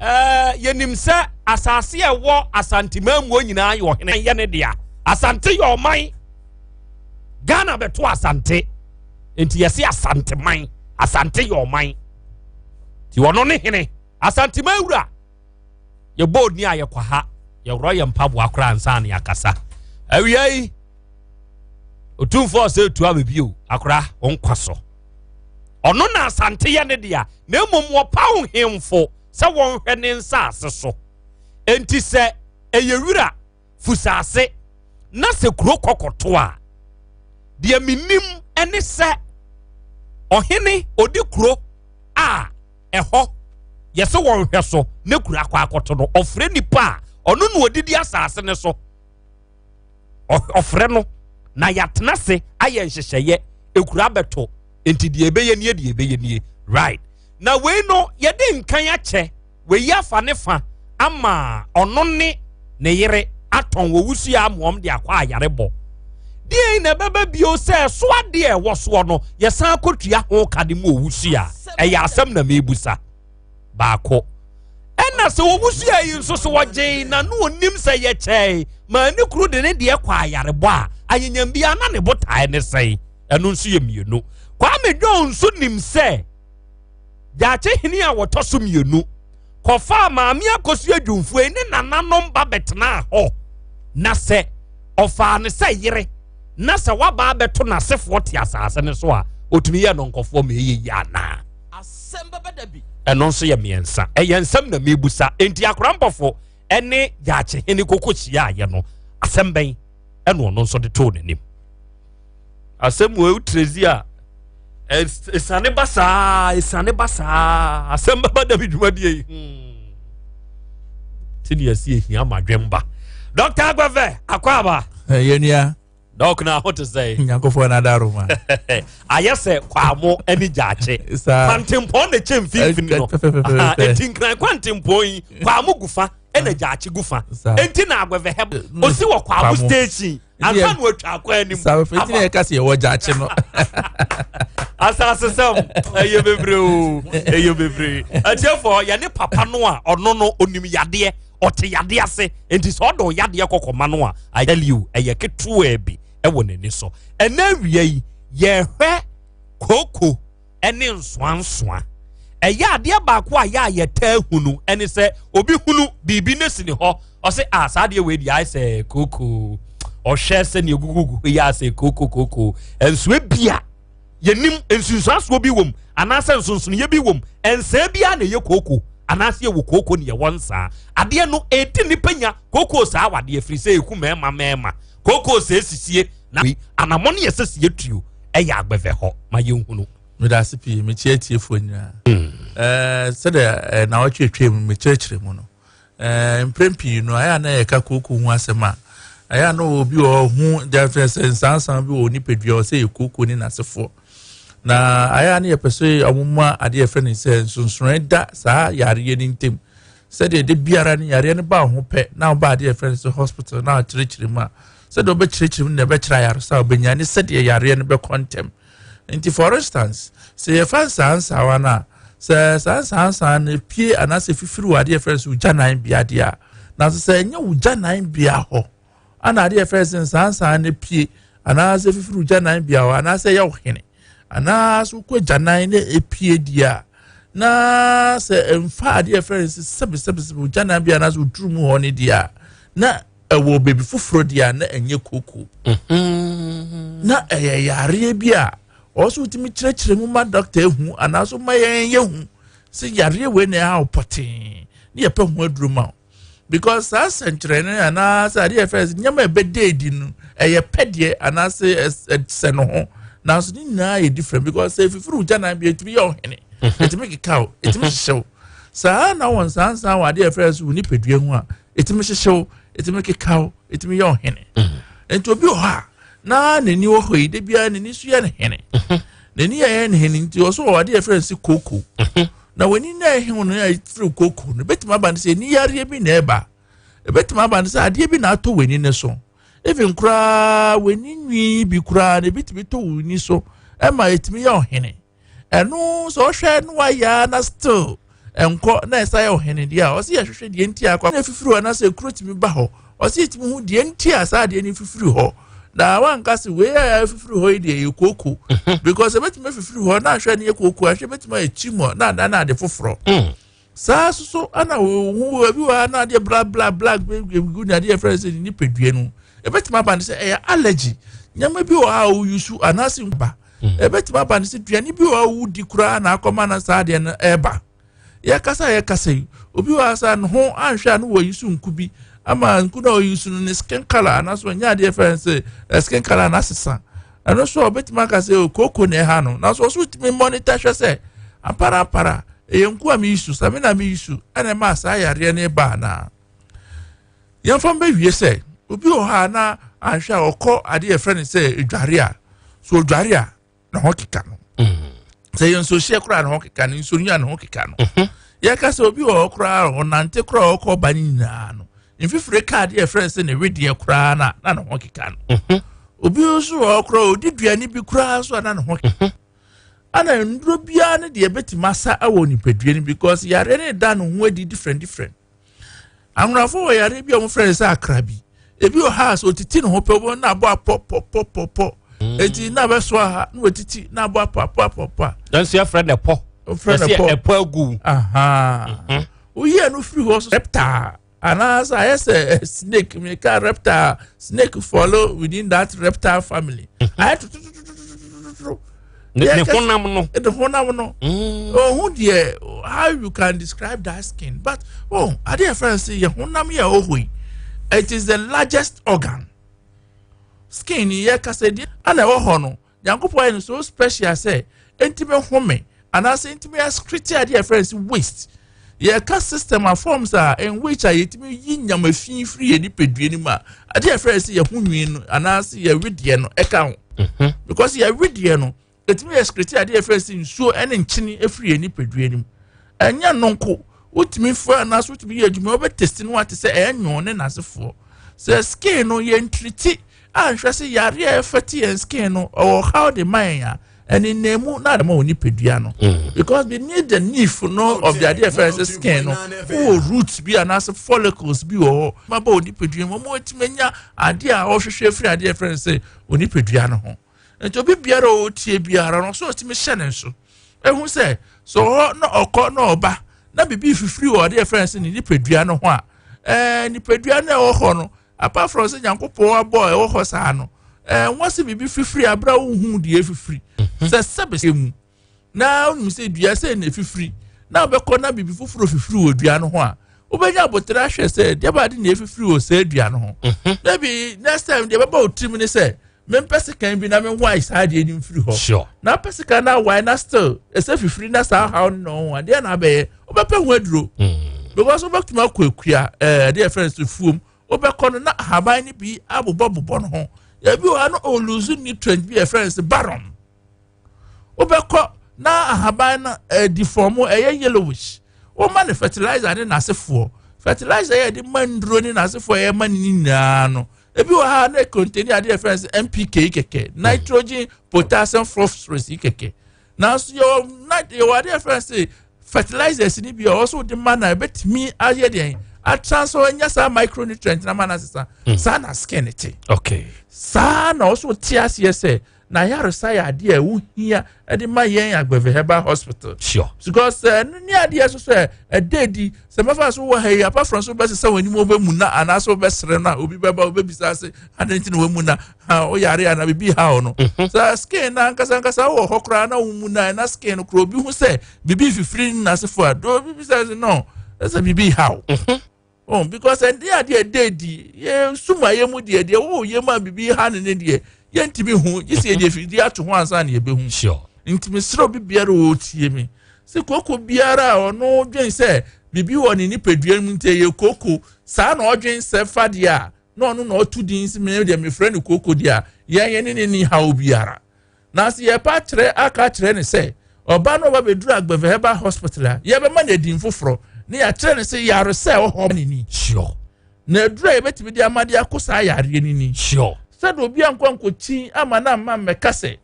Ɛɛ, yɛnim sɛ asase a ɛwɔ Asantemanmuo nyinaa yɛ ɔhene yɛ ne dea. Asante yɛ ɔman. Ghana bɛto Asante. Nti yɛse Asanteman. Asante yɛ ɔman. Nti ɔno ne hene. Asanteman wura. Yɛbɔ odin a yɛkɔ ha. Yɛworɔ yɛn mpaboa koraa ansa na yɛakasa. Awia yi, Otumfoɔ sɛ etu aba bio akora wo nkwa so. Ɔno na Asante yɛ ne dea, na mmom wɔpaw nhemfo sɛ wɔnhwɛ ne nsaase so. Enti sɛ ɛyɛ wira fusaase na sɛ kuro kɔkɔto a, deɛ menim ne sɛ ɔhene ɔdi kuro a ɛhɔ yɛsɛ wɔnhwɛ so na kuro akɔ akɔto no, ɔfrɛ nipa a ɔno na ɔdidi asaase no so. Ɔfrɛ no na yɛatena ase ayɛ nhyehyɛeɛ ekura abɛto nti deɛ ɛbɛyɛ nie deɛ ɛbɛyɛ nie right na wei no yɛde nkan akyɛ wei afa ne fa ama ɔno ne ne yere atɔn wɔ wusu a ama wɔn de akɔ ayarebɔ deɛ na ɛbɛba bio sɛ ɛso adeɛ ɛwɔ soɔ no yɛsan akɔtua ho ka de mu owusu a ɛyɛ asɛm na mebusa. baako. Ɛna sɛ wɔwusua yi nso so wɔgyee na no onim sɛ yɛkyɛe maa ne kuru de ne deɛ kɔ ayarebɔ a anyenyam biara na ne botae ne sɛn ɛno nso yɛ mmienu. Kwame John nso nim sɛ Gyaakye hene a wɔtɔ so mmienu kɔfaa maame Akosua Dwumfoɔ yi ne nananom ba bɛtenaa hɔ na sɛ ɔfaa no sɛ yere na sɛ waba abɛto n'asefoɔ te asase no so a ɔtumi yɛ no nkɔfoɔ ma ɛyɛ yi anaa. Asɛm bɛba da bi. Ɛno nso yɛ mmiɛnsa. Ɛyɛ nsɛm na mebusa. Enti akorampɔfo ne Gyaakyehene koko hyiaeɛ no, asɛm bɛn ɛna ɔno nso de too n'anim? Asɛm wɔ ewutrezi a esiane ba saa, esiane ba saa, asɛm bɛba da bi dwumadie yi. Hmm. Ti ne yɛsi ehia madwemba. Dr. Agbɛfɛ, akɔ aba. Yɛn nua. Dɔk na ho te sɛ. Nyankopɔn na adaro ma. Ayɛ sɛ kwamo ne gyaakye. Kwantempɔn na ɛkyɛ mfimfini no. Enti nkran kwantempɔn yi kwamo gu fa ɛna gyaakye gu fa. Enti na agbɛvɛ hɛ osi wɔ kwamo station ansa na watwa akɔ anim. Saa fɛ ti na yɛ kasi ɛwɔ gyaakye no. Asase sɛm ɛyɛ bebree o ɛyɛ bebree. Atiefo yɛne papa no a ɔno no onim yadeɛ. ɔte yadeɛ ase nti sɛ ɔde ɔyadeɛ kɔkɔma no a I tell you ɛyɛ ketewaa bi ɛwɔ n'ani so ɛnɛ awia yi yɛhwɛ kooko ɛne nsoansoa ɛyɛ adeɛ baako a yɛ a yɛtaa hunu ɛne sɛ obi hunu biribi ne si ne hɔ ɔse a saa adeɛ wei deɛ ayɛ sɛ kooko ɔhwɛ sɛnea egugugu yɛ asɛ kooko kooko nsoa bi a yɛnim nsunsuansoɔ bi wom anaasɛ nsonsonoeɛ bi wom nsaa biara na ɛyɛ kooko anaasɛ yɛwɔ kooko ne yɛwɔ nsaa adeɛ no ɛdi nnipa nya kooko saa wadeɛ firi sɛ ɛku mmarima mmarima kooko sɛ ɛsisie na anamɔ ne yɛsɛ sie tuo ɛyɛ agbɛvɛ hɔ ma yɛnhunu. Meda ase pii mekyia atiefoɔ nyinaa hmm. eh, sɛdeɛ eh, na wɔtwetwe mu mekyerɛkyerɛ mu no Eh, mprɛn pii no, ayɛ a na yɛka kooko ho asɛm a, ayɛ a na obi wɔ ho gyafɛ sɛ nsansan bi wɔ nipadua ɔsɛ yɛ kooko ne n'asefoɔ. Na ayɛ a na yɛpɛ sɛ wɔma adeɛ yɛfrɛ no sɛ nsonsonoe da saa yareɛ no ntam. Sɛdeɛ da biara no yareɛ no ba wo ho pɛ na woba adeɛ yɛfrɛ no sɛ hospital na akyerɛkyerɛ mu a, sɛdeɛ wobɛkyerɛkyerɛ mu na ɛbɛkyerɛ ayaresa a wobɛnya ne sɛdeɛ yareɛ no bɛkɔ ntɛm. Nti for instance, sɛ yɛfa nsaansawa no a, sɛ saa nsaansaa no pie anaasɛ fifiri wɔ adeɛ yɛfrɛ no sɛ ogyanan bea deɛ a, nanso sɛ ɛnyɛ wo gyanan bea hɔ ana adeɛ yɛfrɛ sɛ nsaansaa no pie anaasɛ fifiri wo gyanan bea hɔ anaasɛ ɛyɛ wo hene anaasɛ wokɔ gyanan na epie deɛ a, na sɛ ɛmfa adeɛ yɛfrɛ no sɛ sɛbesɛbesɛbe wo gyanan bea anaasɛ woduru mu hɔ no deɛ a, na ɛwɔ baabi foforɔ deɛ a na ɛnyɛ koko. Na ɛyɛ yareɛ bi a ɔwɔ sɛ wotumi kyerɛkyerɛ mu ma dɔkta ehu anaasɛ ma yɛn yɛhu sɛ yareɛ wei na ɛha wo pɔtee ne yɛpɛ ho aduro ma wo. Because saa sɛnkyerɛnne anaasɛ adeɛ yɛfrɛ sɛ nneɛma a ɛbɛda adi no ɛyɛ pɛ deɛ anaasɛ ɛsɛ no ho, nanso ne nyinaa yɛ different because sɛ efifiri wo gyanan bi etumi yɛ ɔhene, etumi keka wo, etumi hyehyɛ wo. Saa na wɔn nsansan wɔ adeɛ yɛfrɛ sɛ wo nipadua ho a etumi hyehyɛ wo, etumi keka wo, etumi yɛ ɔhene. Nti obi wɔ hɔ a na n'ani wɔ hɔ yi de biara n'ani so yɛ ne hene, n'ani yɛ yɛ ne hene nti ɔso wɔ adeɛ yɛfrɛ sɛ kooko. Na w'ani na ɛhew no a ɛfiri kooko no, ebɛtumi aba no sɛ ani yareɛ bi na ɛba, ebɛtumi aba no sɛ adeɛ bi na atɔ w'ani no so, even koraa w'ani nwi bi koraa na ebitumi tɔ w'ani so ɛma etumi yɛ ɔhene. Ɛno sɛ ɔhwɛ no wayɛ na still ɛnkɔ na ɛsa yɛ ɔhene deɛ a, ɔsɛ yɛhwehwɛ deɛ nti akɔ na efifiri hɔ anaasɛ ekuro tumi ba hɔ, ɔsɛ yɛtumi hu deɛ nti a saa adeɛ no fifiri hɔ. Na wanka sɛ wei a efifiri hɔ yi deɛ yɛ kooko, because ebetumi efifiri hɔ na ahwɛ no yɛ kooko, ahwɛ ebetumi ayɛ kyimɔ na adan na ade foforɔ. Saa soso ana ohun ebi wɔ ha na adeɛ bla bla bla gu na adeɛ fɛn sɛ ne nipadua no ebetumi aba no sɛ ɛyɛ allergy, nneɛma bi wɔ ha a oyusu anaasɛ ba. Ebetumi aba no sɛ duane bi wɔ ha a wodi koraa na akɔma na saa adeɛ no ɛɛba. Yɛkasa yɛkasa yi, obi wɔ ha saa ne ho anhwɛ a no wɔ yusu nku bi ama nku na ɔyusu no ne skin colour anaasɛ ɔnyɛ adeɛ fɛn sɛ skin colour na asesa. Ɛno nso a ɔbɛtumi aka sɛ kooko na ɛha no, nanso ɔso tumi monitor hwɛ sɛ ampara ampara ɛyɛ nku a meyi so sɛ na meyi so ɛna ɛma saa yareɛ no ba anaa. Yɛmfa mbɛwie sɛ obi wɔ hɔ a na anhwɛ a ɔkɔ adeɛ yɛfrɛ no sɛ edware a, so odware a na ho keka no, sɛ yɛ nsuohyɛ koraa na ho keka no, nsuonwi a na ho keka no. Yɛka sɛ obi wɔ hɔ koraa ɔnante koraa ɔkɔ ba ne nyinaa no mfifire kaa adeɛ yɛfrɛ no sɛ ne wedeɛ koraa na na ne ho keka no. Obi nso wɔ hɔ koraa odi duane bi koraa nso a na ne ho keka. Ana nnuro biara ne deɛ ebetumi asa wɔ nipadua no because yareɛ no da ne ho adi different different. Anworafo wɔ yareɛ bi a wɔfrɛ no sɛ akra bi. Ebi wɔ ha a sɛ otiti ne ho pɛ wɔn na abɔ apɔ pɔ pɔ pɔ pɔ. Eti na abɛso aha na watiti na abɔ apɔ apɔ apɔ apɔ. Nanso yɛfrɛ no ɛpɔ. Wɔfrɛ no ɛpɔ. Ɛpɔ agu. Woyi ɛno firi hɔ so reptile anaasɛ ayɛ sɛ snake, meka reptile, snake follow within that reptile family. Ayɛ tututututututu. Ne honam no. Ne honam no. Ohun deɛ how you can describe that skin, but oh adeɛ yɛfrɛ no sɛ yɛ honam yɛ ɔhɔ yi, it is the largest organ. Skin yɛ kasa deɛ ana ɛwɔ hɔ no, Nyankopɔn ayɛ no so special sɛ ntumi home anaasɛ ntumi excrete adeɛ yɛfrɛ no sɛ waste. Yɛka system a forms a in which a yɛtumi yi nyama fi firi yɛ nipadua no mu a, adeɛ yɛfrɛ no sɛ yɛ ho nwi no anaasɛ yɛ wedeɛ no ɛka ho. Because yɛ wedeɛ no ɛtumi excrete adeɛ yɛfrɛ no sɛ nsuo ne nkyene firi yɛ nipadua no mu. Ɛnyɛ no nko, wotumi fa anaasɛ wotumi yɛ adwuma wobɛtesti no ate sɛ ɛyɛ nwon ne n'asefoɔ. Sɛ skin no yɛntriti anhwɛ sɛ yareɛ a ɛfɛte yɛn skin no ɔwɔ how de ma yɛn a ɛne nemu na adama wɔ nipadua no. Because beneath the leaf no of the adeɛ yɛfrɛ sɛ skin no, wowɔ roots bi anaasɛ follicles bi wɔ hɔ ma ba wɔ nipadua mu, wɔn atumi anya adeɛ a ɔhwehwɛ firi adeɛ yɛfrɛ sɛ wɔ nipadua no ho. Nti obi biara a ɔtie biara no ɔso ɔtumi hyɛ ne nso ehu sɛ sɛ ɔhɔ na ɔkɔ na ɔba na biribi fifiri wɔ adeɛ yɛfrɛ sɛ ne nipadua no ho a, nipadua no a ɛwɔ hɔ no apart from sɛ Nyankopɔn abɔ a ɛwɔ hɔ saa no, wɔn sɛ biribi fifiri abira wohu deɛ efifiri sɛ sɛbɛ mu na wonim sɛ dua sɛ na efifiri na wobɛkɔ na biribi foforɔ fifiri wɔ dua no ho a, wobɛnya abotire ahwɛ sɛ deɛ baade na efifiri wɔ saa dua no ho. Maybe next time deɛ bɛba wo tirim ne sɛ mempɛ sekan bi na menwae saa adeɛ no mfiri hɔ. Na pɛ sekan na awae na still ɛsɛ fifiri na saa haw no na ɔho adeɛ na abɛyɛ wobɛpɛ ho aduro. Because wobɛtumi akɔ akua adeɛ yɛfrɛ no sɛ fuom, wobɛkɔ no na ahaban no bi abobɔbobɔ no ho. Ebi wɔ ha no ɔlose nutrient bi yɛfrɛ no sɛ boron. Wobɛkɔ na ahaban no adi fɔm ɛyɛ yellowish. Woma no fertilizer ne n'asefoɔ. Fertilizer yɛ de ma nnuro ne n'asefoɔ yɛ ma ne nyinaa no. Ebi wɔ ha na kontani adeɛ yɛfrɛ no sɛ NPK kɛkɛ, nitrogen, potassium, phosphorus kɛkɛ. Nanso yɛwɔ yɛwɔ adeɛ yɛfrɛ no sɛ fertilizers ni bi a ɔwɔ so de ma na ebetumi ayɛ deɛn atransfer anya saa micronutrient na ma na asesa. Saa na skin te. Okay. Saa na ɔso te aseɛ sɛ na ayaresa yɛ adeɛ a ɛho hia de ma yɛn Agbeve Herbal Hospital. Sure. Because ɛno ne adeɛ so sɛ ɛda adi sɛ mɛfa so wɔ ha yi apart from so wobɛsesa w'anim wobɛmu na anaasɛ wobɛsere no a obi bɛba wobɛbisa ase adɛn nti na wamu na ha woyare ana biribi ha wo no. Sɛ skin na ankasa ankasa wowɔ hɔ koraa na womu na ɛna skin no koraa obi hu sɛ biribi fifiri no n'asefo a do obi bisa sɛ no ɛsɛ biribi ha wo. Oh, because ɛnde adeɛ ɛda adi yɛ sum a yɛ mu deɛ deɛ wɔwɔ yɛ mu a biribi ha ne ne deɛ yɛntumi hu gye sɛ yɛde afidie ato ho ansa na yɛbɛhu. Sure. Nti mesrɛ obi biara a ɔretie me sɛ kooko biara a ɔno dwen sɛ biribi wɔ ne nipadua mu nti ɛyɛ kooko saa na ɔdwen sɛ fa deɛ a na ɔno na ɔto din sɛ me deɛ mefrɛ no kooko deɛ a yɛn yɛne ne ni haw biara. Na sɛ yɛpa akyerɛ aka akyerɛ no sɛ ɔba no ɔba bɛduru Agbeve Herbal Hospital a, yɛbɛma no edin foforɔ na yɛakyerɛ no sɛ yaresɛ a ɛwɔ hɔ ne ni. Sure. Na aduru a yɛbɛtumi de ama de ako saa yareɛ no ni. Sure. Sɛdeɛ obi ankɔ ankɔkyin ama no amma mmɛka sɛ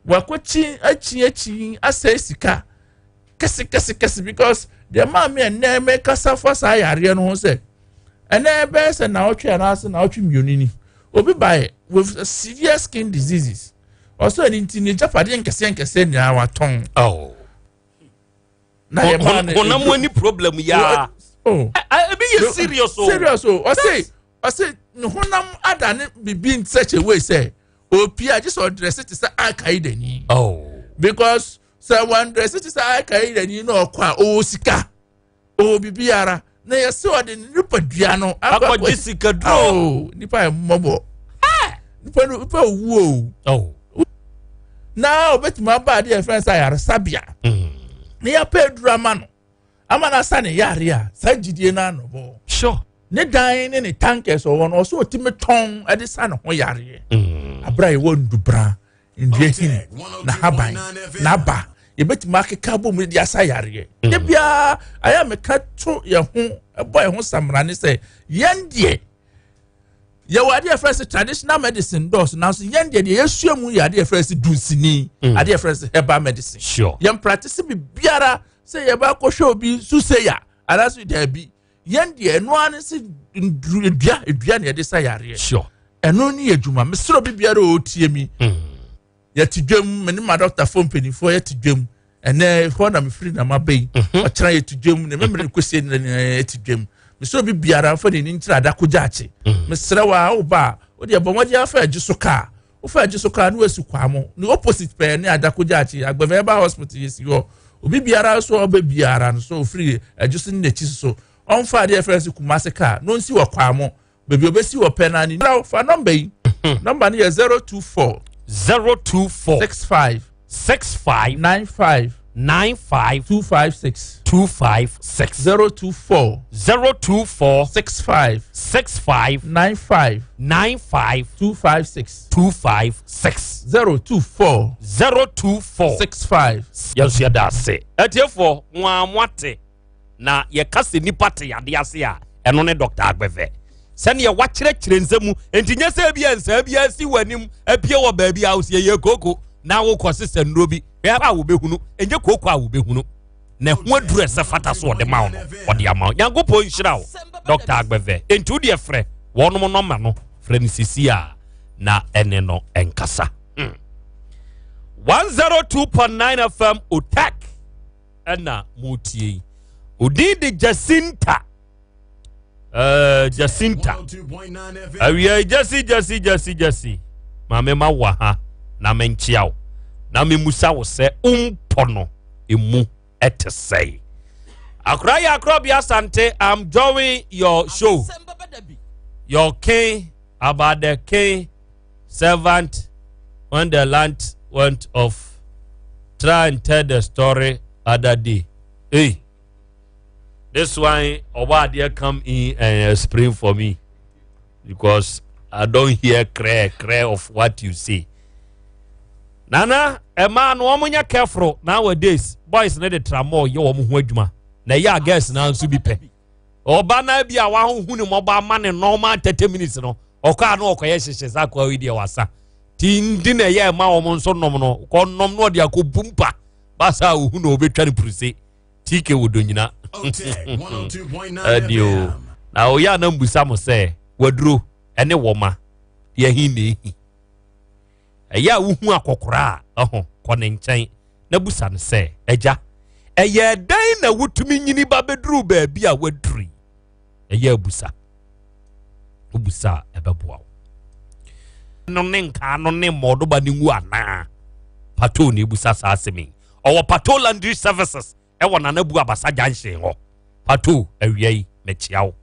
wakɔkyin akyin akyin asɛe sika kɛse kɛse kɛse because deɛ maa me ɛnɛ mɛkasa fa saa yareɛ no ho sɛ ɛnɛ bɛyɛ sɛ naawɔtwe anaasɛ naawɔtwe mmienu ni obi baeɛ with severe skin diseases. Ɔsɛ ɛno nti ne gyapadeɛ nkɛseɛ nkɛseɛ nyinaa watɔn. Oh. Na yɛ maa no honam ani problem yaa. Oh. Ebi yɛ serious o. Serious o. Ɔsɛ ɔsɛ ne honam ada ne bibi in such a way sɛ opia gye sɛ ɔdrɛse te sɛ Al-Qaeda ni. Oh. Because sɛ wɔn drɛse te sɛ Al-Qaeda ni na ɔkɔ a ɔwɔ sika. ɔwɔ biribiara na yɛsɛ ɔde ne nipadua no akɔgye sikaduro oh, nipa yɛ mmɔbɔ nipa no nipa owu o oh. na obetumi aba adeɛ yɛfrɛ sɛ ayaresabea na yɛapɛ aduru ama no ama no asa ne yare a saa gyidie no anɔbɔ sure ne dan ne ne tankers ɔwɔ no ɔsɛ ɔtumi tɔn de sa ne ho yareɛ abere a yɛwɔ ndubra nnua hini n'ahaban n'aba yɛbɛtumi akeka bɔ mu de asa yareɛ mm. da biara ayɛ a meka to yɛn ho ɛbɔ yɛn ho samra ne sɛ yɛn deɛ yɛwɔ adeɛ yɛfrɛ sɛ traditional medicine dɔɔso nanso yɛn deɛ deɛ yɛsua mu yɛ adeɛ yɛfrɛ sɛ dunsini mm. adeɛ yɛfrɛ sɛ herbal medicine sure. yɛn practice biribiara sɛ yɛbɛ akɔhwɛ obi suseya anaasɛ daabi yɛn deɛ ɛno ara ne sɛ dua dua na yɛde sa yareɛ sure ɛno ne yɛ adwuma mesrɛ obi biara a ɔretie mi mm. yɛte dwam me ne ma dɔktafoɔ mpanimfoɔ yɛte dwam ɛnɛ hɔ na mefiri na maba yi mhm. ɔkyena yɛte dwam ne memere kɔsie ne yɛte dwam mesrɛ obi biara mfa n'ani nkyerɛ adako gyaakye mm. mesrɛ wo a woba a wode ɛbɔ mmɔden afa agye so kaa wofa agye so kaa na wasi kwamo ne opposite pɛɛ ne adako gyaakye agbɛvɛ ɛba hospital yɛsi hɔ obi biara nso ɔbɛ biara no so ofiri agye so ne n'akyi so ɔmfa adeɛ fɛn sɛ kumase kaa na ɔnsi wɔ kwamo baabi ɔbɛsi wɔ pɛ naa ne fa nɔmba yi nɔmba no yɛ 024 024 65 65 95 95 256 256 024 024 65 65 95 95 256 256 024 024 65 yɛn nso yɛda ase atiefoɔ mo a moate na yɛka sɛ nipa te yadeɛ ase a ɛno ne Dr. Agbɛvɛ sɛdeɛ wakyerɛkyerɛ nsɛm mu nti nyɛ sɛ ebi nsaa bi asi w'anim apue wɔ baabi a wosi ɛyɛ kooko na wokɔ sesa nnuro bi hwɛ a wobɛhunu ɛnyɛ kooko a wobɛhunu na ɛho aduru ɛsɛ fata so ɔde ma wo no ɔde ama wo nyankopɔn nhyira wo Dr. Agbɛvɛ nti wodeɛ frɛ wɔnom nɔma no frɛ no sisi a na ɛne no ɛnkasa hmm. 102.9 FM OTEC ɛna motie yi odin de Jacinta uh, Jacinta awia Jasi Jasi Jasi Jasi maame ma wɔ ha na menkyea wo na memusa wo sɛ wompɔ no emu ɛte sɛe akora yɛ akora bi asante I'm enjoying your show your king about the king servant when the land went off try and tell the story other day hey this one ọba adeɛ come in and explain for me because i don't hear clear clear of what you say nana ɛmaa no wɔn nyɛ careful nowadays boys ne de tramol yɛ wɔn ho adwuma. Na ɛyɛ a girls naa nso bi pɛ. Ɔba naa bi a wahohu ne mmɔbɔ ama ne normal 30 minutes no, ɔkɔ a na ɔkɔyɛ hyehyɛ saa akɔa yi deɛ wasa. Ti ndi na ɛyɛ ɛma wɔn nso nom no, kɔ nom na ɔde akɔ bu mpa. Basa a ohu na ɔbɛtwa no puruse. TK wɔ donyina. Ɛdi o. Na ɔyɛ a na mbusa mo sɛ, waduro ɛne wɔma, deɛ he na ehi. Ɛyɛ a wohu akɔkora a, ɛho, kɔ ne nkyɛn na busa no sɛ, Agya, ɛyɛɛ dɛn na wotumi nyini ba bɛduruu baabi a woaduru yi? Ɛyɛ abusa. Wobusa a, ɛbɛboa wo. No ne nkaa no ne mmɔɔdoba no ngu anaa? Pato na ebusa saa asɛm yi. Ɔwɔ Pato Laundry Services ɛwɔ Nana Bu Abasa Junction hɔ. Pato, awia yi, mekyia wo.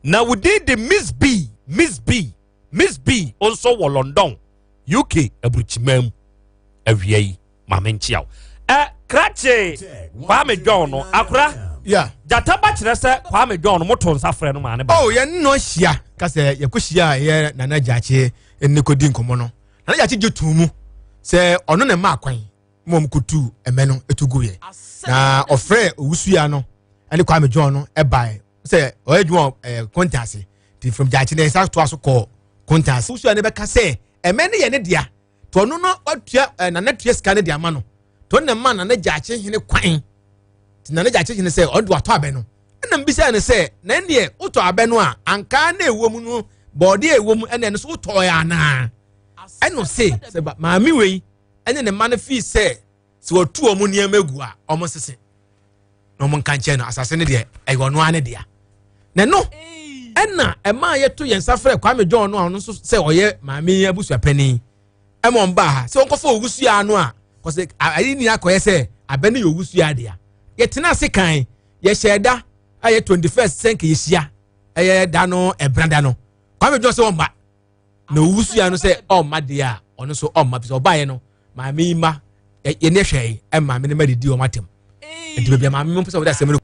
Na wo din de Miss B, Miss B. Miss B nso wɔ London, UK aburukyimaa mu. Awia yi, maame nkyia wo. Ɛ krakye Kwame John no akora. Yeah. Gyata ba kyerɛ sɛ Kwame John no moto nsa frɛ no maa ne ba. Oh, yɛn no ahyia ka sɛ yɛkɔ hyia a ɛyɛ Nana Gyakye ne kɔdi nkɔmmɔ no. Nana Gyakye gye too mu sɛ ɔno na ɛma akwan ma wɔn kɔtu ɛmɛ no ɛtu guiɛ. Na ɔfrɛ Owusua no ne Kwame John no ɛbae sɛ ɔyɛ adwuma wɔ ɛɛ konta ase nti from gyaakye na ɛsa toa so kɔɔ konta ase. Wusua ne bɛka sɛ ɛmɛ ne yɛ ne dea to ɔno no watua ɛɛ nana tua sika ne de ama no to ɔno na ɛma nana gyaakye hene kwan ti nana gyaakye hene sɛ ɔno de watɔ abɛ no ɛna mbisa ne sɛ na ɛneɛ wotɔ abɛ no a ankaa na ɛwɔ mu no bɔɔde a ɛwɔ mu ɛna ɛno so wotɔɔ yɛ anaa ɛna ɔse sɛ maame wei ɛne ne mma no fii sɛ sɛ wɔtu wɔn nneɛma gu a wɔn nsese na wɔn nka nkyɛn no asase no deɛ ɛyɛ ɔno ara ne dea na ɛno ɛna ɛmaa yɛto yɛn nsa frɛ Kwame John no a ɔno nso sɛ ɔyɛ maame yi abusua panin ɛma wɔn baa ha sɛ wɔnkɔfa owusua ano a kɔsɛ ayi ni akɔyɛ sɛ abɛ no yɛ owusua dea yɛtena ase kan yɛhyɛ da ɛyɛ 21st sɛ nka yɛhyia ɛyɛ da no ɛbra da no Kwame John sɛ wɔn ba na owusua no sɛ ɔmma deɛ a ɔno nso ɔmma fi sɛ ɔbaeɛ no maame yi ma yɛne hwɛ yi maame no ma didi wɔn atɛm nti baabi a maame mo sɛ wɔde asɛm no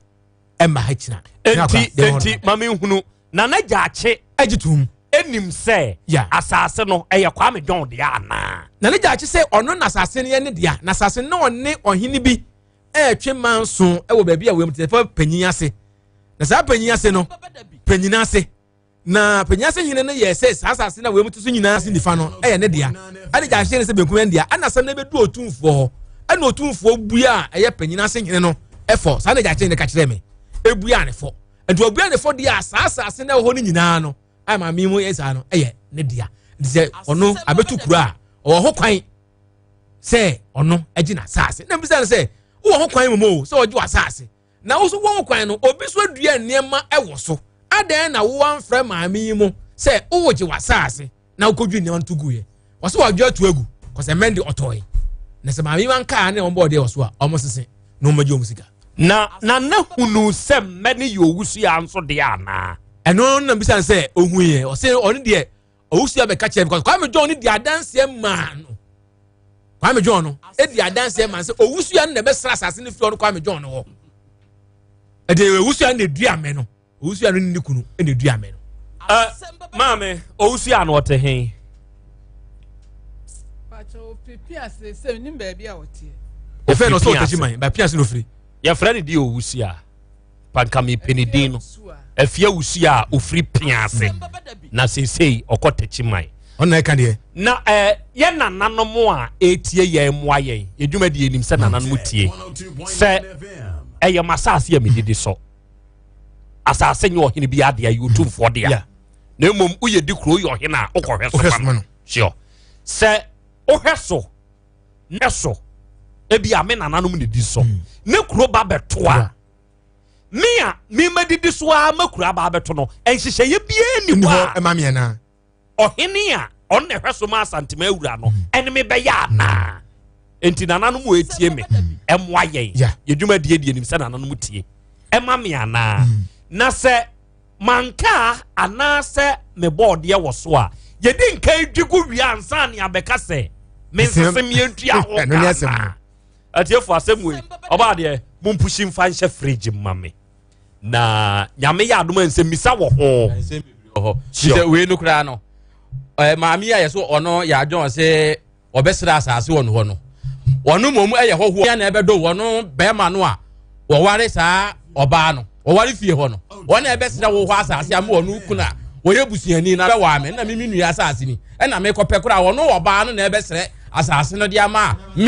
ɛma ha kyina. Enti enti maame nhunu nana gyaakye agye tum enim sɛ asase no ɛyɛ Kwame John deɛ anaa. Nana gyaakye sɛ ɔno na asase no yɛ ne dea na asase no ɔne ɔhene bi ɛretwe manso ɛwɔ baabi a wɔn ti fɛ panyin ase na saa panyin ase no panyin ase. Na panyin ase hene no yɛɛ sɛ saa asase no a wɔn ti so nyinaa ase nifa no yɛ ne dea, ɛne gyaahye ne sɛ benkum yɛ ne dea. Ɛna asɛm no bɛdu otumfoɔ hɔ, ɛna otumfoɔ bua a ɛyɛ panyin ase hene no fɔ. Saa na gyaahye hene ka kyerɛɛ me, ebua ne fɔ. Nti ɔbua ne fɔ deɛ a, saa asase no ɛwɔ hɔ no nyinaa no, a maame mu yɛ saa no, ɛyɛ ne dea. Nti sɛ ɔno abɛtu kuro a, ɔwɔ ho kwan sɛ ɔno agye n'asase. Na mbisa no sɛ, wowɔ ho kwan mmom o sɛ ɔgye w'asase? Na wo nso wɔ kwan no, obi nso adua nneɛma wɔ so. Adɛn na woamfrɛ maame yi mo sɛ wowogye w'asaase na wokɔdwi nneɛma no to guiɛ? Wɔsɛ wɔadwe ato agu, kɔsɛ mmɛn de ɔtɔe. Na sɛ maame yi wankaa ne wɔn bɔɔ deɛ wɔ so a, wɔn sese na wɔn agye wɔn sika. Na Nana hunuu sɛ mmɛ no yɛ owusia nso deɛ anaa? Ɛno na bisa no sɛ ohuiɛ. Ɔse ɔno deɛ owusia bɛka kyerɛ because Kwame John no di adanseɛ maa no. Kwame John no di adanseɛ maa no sɛ owusua no na ɛbɛsra asase no firi ɔno Kwame John no hɔ. Ɛde owusua no na edua mɛ no. Owusua no ne ne kunu na edua mɛ no. Uh, maame owusua no ɔte he? Yɛfrɛ no ɔsɛ ɔtakyi man, ba pia ase na ofiri. Yɛfrɛ no di owusua. Panka mepɛ ne din no. Afie awusua a ofiri pia ase. Na seesei ɔkɔ takyi man. Ɔno ɛka deɛ. Na ɛ yɛ nananom a etie yɛn mmoa yɛn. Yɛ dwumadie nim sɛ nananom tie. Sɛ ɛyɛ m'asase a medidi so. Asase nyɛ ɔhene bi adeɛ, ɛyɛ otumfoɔ dea. Na mmom woyɛ di kuro woyɛ ɔhene a wokɔhwɛ so ma no. Sure. Sɛ wohwɛ so ne so ebi a me nananom ne di so mm. ne kuro ba bɛto a me a mema didi so a ma kuro aba abɛto no nhyehyɛeɛ biara ni hɔ a ɛma me anaa ɔhene a ɔno na ɛhwɛ so ma asantema awura no mm. ɛne me bɛyɛ anaa nti nananom wɔ etie me mm. ɛmoa yɛn yɛ dwumadie deɛ nim sɛ nananom tie ɛma me anaa na sɛ Manka anaasɛ mebɔɔ deɛ wɔ so a, yɛdi nkan dwi gu wie ansa ne abɛka sɛ mensese mmiɛntua ho ka anaa. Atiefo asɛm wei, ɔbaa deɛ mompuhyi mfa nhyɛ fridge mma me. Na nyame yɛ adom a nsɛmmisa wɔ ho. Nsɛm bebree wɔ hɔ. Sɛ wei no koraa no, maame yi a yɛ so ɔno yɛ adwɔn sɛ ɔbɛsrɛ asase wɔ no hɔ no, ɔno mmom yɛ hɔhoɔ na ɛbɛdɔ wɔn bɛrima no a wɔware saa ɔbaa no ɔware fie hɔ no wɔn na ɛbɛsrɛ wo hɔ asase ama wɔn kunu a wɔyɛ busuani na bɛwɔ ame na mimi nua asase ni ɛna mekɔpɛ koraa wɔn ɔbaa no na ɛbɛsrɛ asase no de ama a me.